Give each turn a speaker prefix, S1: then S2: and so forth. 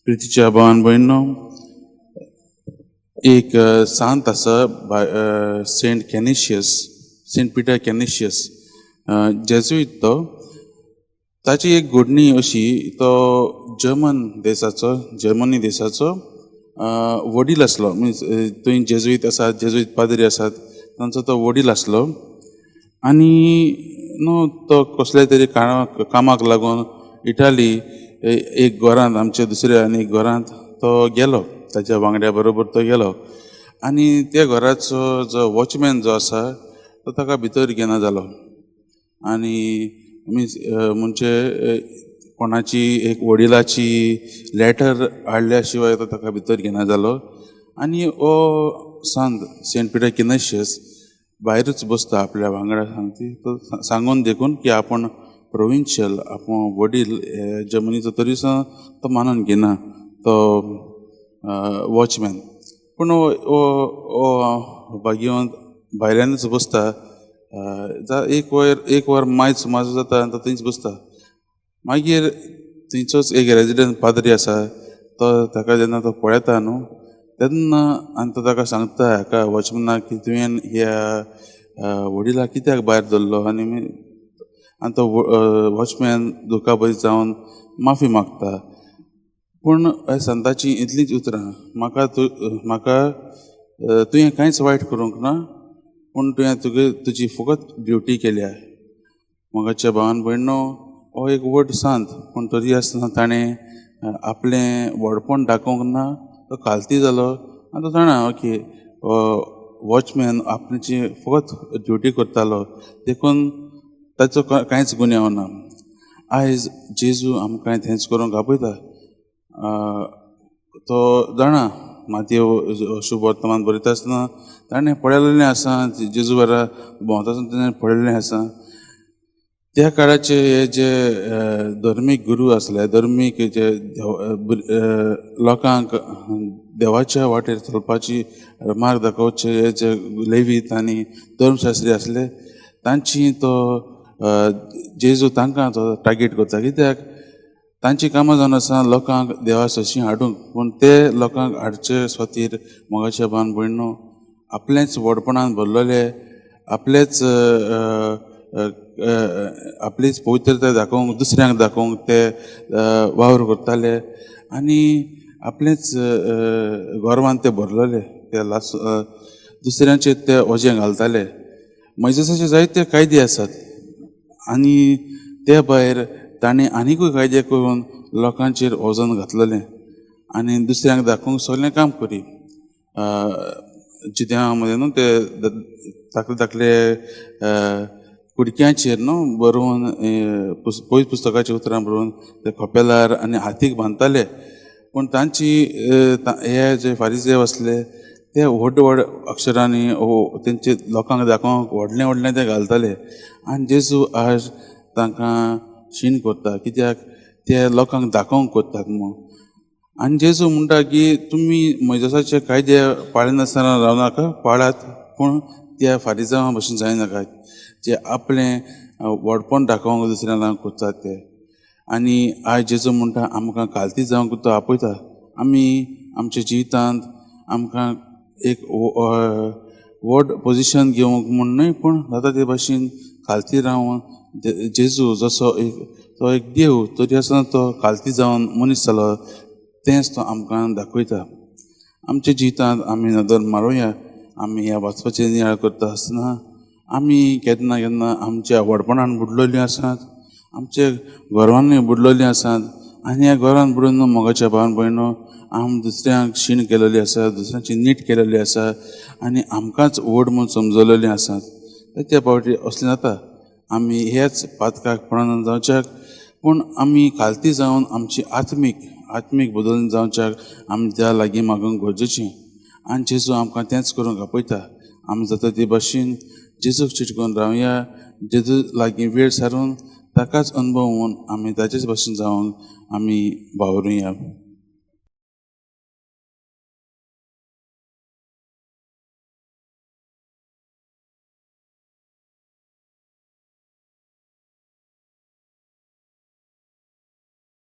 S1: प्रितीच्या भावान भयणो, एक सांत आसा, Saint Canisius, Saint Peter Canisius, Jesuit तो. ताची एक घडणी अशी, तो जर्मन देशाचो, जर्मनी देशाचो वडील आसलो. मिन्स थंय जेजुईत आसात, जेजुईत पाद्री आसात, तांचो तो वडील आसलो. आनी न्हू तो कसल्या तरी कामाक लागून इटाली एक घरांत, आमच्या दुसऱ्या आनी एक घरांत तो गेलो. ताच्या वांगड्या बरोबर तो गेलो आनी त्या घराचो जो वॉचमॅन जो आसा तो ताका भितर घेना जालो. आनी मिन्स म्हणजे कोणाची एक वडिलाची लॅटर हाडल्या शिवाय तो ताका भितर घेना जालो. आनी हो सांत सेंट पिटर कॅनिशियस भायरूच बसता आपल्या वांगडा सांगती तो सांगून देखून की आपूण प्रोविन्शियल, आपूण वडील जर्मनीचो, तरी सुद्दां तो मानून घेना तो वॉचमॅन. पूण हो भाग्यवंत भायल्यानूच बसता. एक वर, एक वर मायज सुमार जाता आनी तो थंयच बसता. मागीर थंयचोच एक रेजिडंट पाद्री आसा तो ताका जेन्ना तो पळयता न्हू तेन्ना, आनी तो ताका सांगता हाका वॉचमॅनाक की तुवें ह्या वडिलाक कित्याक भायर दवरलो? आनी तो वॉचमॅन दुखापत जावन माफी मागता. पूण ह्या संताची इतलींच उतरां, म्हाका तूं म्हाका तुवें कांयच वायट करूंक ना, पूण तुवें तुगे तुजी फकत ड्युटी केल्या. मोगाच्या भावान भयणो, हो एक व्हड सांत, पूण तरी आसतना ताणें आपलें व्हडपण दाखोवंक ना. तो खालती जालो आनी तो जाणा ओके वॉचमॅन आपल्याची फकत ड्युटी करतालो, देखून ताचो कांयच गुन्यांव ना. आयज जेजू आमकां थेंच करूंक आपयता. तो जाणा, मातयो शुभ वर्तमान बरयता आसतना ताणें पळयलेलें आसा, जेजू बरा भोंवता आसतना ताणें पळयल्लें आसा. त्या काळाचे हे जे धर्मीक गुरू आसले, धर्मीक जे लोकांक देवाच्या वाटेर चलपाची मार्ग दाखोवचे हे जे लेवीत आनी धर्मशास्त्री आसले, तांची तो जेजू तांकां तो टार्गेट करता. कित्याक तांची कामां जावन आसा लोकांक देवा सरशी हाडूंक, पूण ते लोकांक हाडचे खातीर मोगाच्या भावान भयणो आपलेंच व्हडपणान भरलेले, आपलेच आपलीच पवित्रता दाखोवंक, दुसऱ्यांक दाखोवंक ते वावर करताले आनी आपलेच गर्वान ते भरलेले, ते लास दुसऱ्यांचेर ते वजें घालताले. मोयजेसाचे जायते कायदे आसात आनी ते भायर ताणें आनिकूय कायदे करून लोकांचेर वजन घातलेलें आनी दुसऱ्यांक दाखोवंक सगळें काम करी. जिद्या मदें न्हू ते धाकले धाकले कुडक्यांचेर न्हू बरोवन, पयस पुस्तकाची उतरां बरोवन ते कपेलार आनी हातीक बांदताले. पूण तांची हे जे फारिजेव आसले ते व्हड व्हड अक्षरांनी तेंचे लोकांक दाखोवंक व्हडलें व्हडलें ते घालताले. आनी जेजू आज तांकां शीण करता, कित्याक ते लोकांक दाखोवंक करतात म्हूण. आनी जेजू म्हणटा की तुमी मोयजेसाचे कायदे पाळिनासतना रावनाका, पाळात, पूण त्या फारिजांवा भशेन जायनाका जे आपलें व्हडपण दाखोवंक दुसऱ्यांक करतात ते. आनी आयज जेजू म्हणटा आमकां खालती जावंक तो आपयता. आमी आमच्या जिवितांत आमकां एक व्हड पोजिशन घेवंक म्हूण न्हय, पूण जाता ते भाशेन खालती रावन जेजू जसो एक तो एक देव तरी आसतना तो खालती जावन मनीस जालो, तेंच तो आमकां दाखयता. आमच्या जिवितांत आमी नदर मारुया. आमी ह्या वाचपाचेर नियाळ करता आसतना आमी केन्ना केन्ना आमच्या व्हडपणान बुडलेलीं आसात, आमच्या गर्वानूय बुडलेलीं आसात. आनी ह्या गर्वान बुडून मोगाच्या भावान भयणो आम दुसऱ्यांक शीण केलेली आसा, दुसऱ्यांची नीट केलेली आसा आनी आमकांच व्हड म्हूण समजलेलीं आसात. त्या पावटी असलें जाता, आमी ह्याच पातकाक पडना जावच्याक, पूण आमी खालती जावन आमची आत्मीक बदल जावच्याक आमी त्या लागीं मागूंक गरजेचें. आनी जेजू आमकां तेंच करूंक आपयता. आमी जाता ते भाशेन जेजूक चिटकून रावया, जेजू लागीं वेळ सारून ताकाच अनुभव म्हूण आमी ताचेच भाशेन जावन आमी वावरुया.